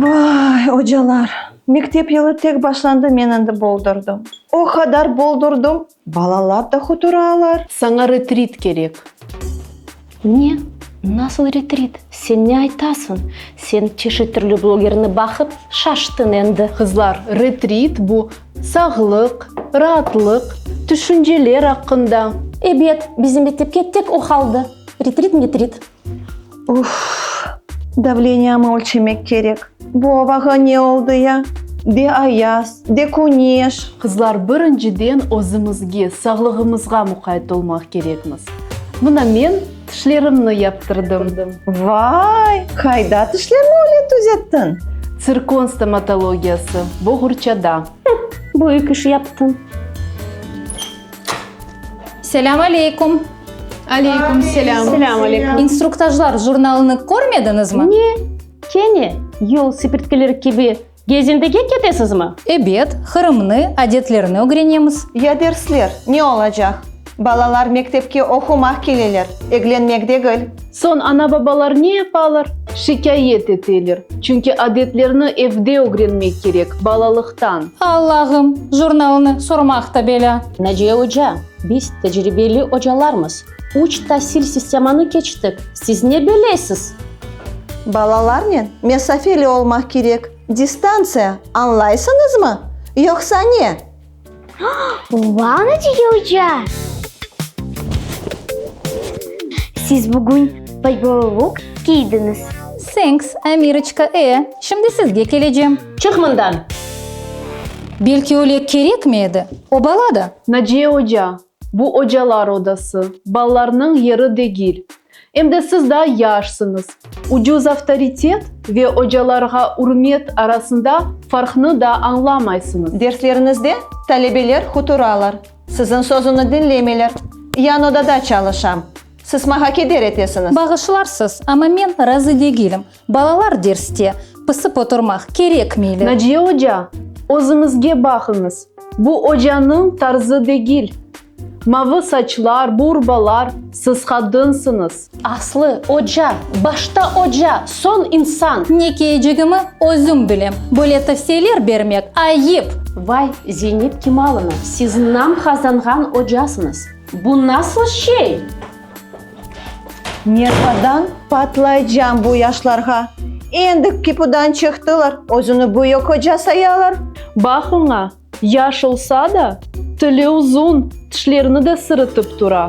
Vay, ocalar, mektep yılı tek başlandı, men endi boldurdım. O qadar boldurdım, balalar da huturalar. Saña retrit kerek. Ne? Nasıl retrit? Sen ne aytasıñ? Sen çeşit türlü blogerni baqıp şaştıñ endi. Qızlar, retrit bu, sağlıq, raatlıq, tüşünceler aqqında. Ebet, bizim mektepke tek o qaldı, retrit-metrit. Uff, davleniyamı ölçemek kerek. Bu avağa ne oldı ya? De ayaz, de küneş. Qızlar, birinciden özümizge, sağlığımızğa muqayt olmaq kerekmiz. Mına men tişlerimni yaptırdım. Vay, qayda tişlerni öyle tüzettiñ? Tsirkon stomatologiyası, Boğurçada. Büyük iş yaptıñ. Selâm aleykum! Aleykum selâm! Selâm aleykum! İnstruktajlar jurnalını körmediñizmi? Ne? Kene yol sipirtkileri kibi gezindige ketesizmi? Ebet, Qırımnı, adetlerini ögrenemiz. Ya dersler ne olacaq? Balalar mektepke oqumaq keleler, eglenmek degil. Soñ ana-babalar ne yapalar? Şikâyet eteler. Çünki adetlerni evde ögrenmek kerek, balalıqtan. Allahım, jurnalnı sormaq da belâ. Naciye oca, biz tecribeli ocalarmız. Üç tasil sistemanı keçtik. Siz ne bilesiz? Balalarnen mesafeli olmaq kerek, distantsiya, añlaysıñızmı? Yoqsa ne? Vau, Naciye oca! Siz bugün folklorluk kiydiñiz. Thanks, Amiroçka, e, şimdi sizge kelecem. Çıq mından! Belki öyle kerekmi edi? O bala da. Naciye oca, bu ocalar odası, balalarnıñ yeri degil. Em de siz daa yaşsıñız. Ucuz avtoritet ve ocalarğa ürmet arasında farqnı da añlamaysıñız. Dersleriñizde talebeler huturalar, siziñ sözüni diñlemeyler. Yan odada çalışam. Siz maña keder etesiñiz. Bağışlarsız, amma men razı degilim. Balalar derste pısıp oturmaq kerekmeyler. Naciye oca, özüñizge baqıñız. Bu ocanıñ tarzı degil. Mavı saçlar, bu urbalar, siz qadınsıñız. Aslı, oca, başta oca, soñ insan. Ne kiyecegimi özüm bilem. Böyle tavsiyeler bermek ayıp! Vay, Zeynep Kemalovna, siz nam qazanğan ocasıñız. Bu nasıl şey? Nervadan patlaycam bu yaşlarğa. Endi kipudan çıqtılar, özüni büyük oca sayalar. Baq oña, yaş olsa da, tili uzun, tişlerini de sırıtıp tura.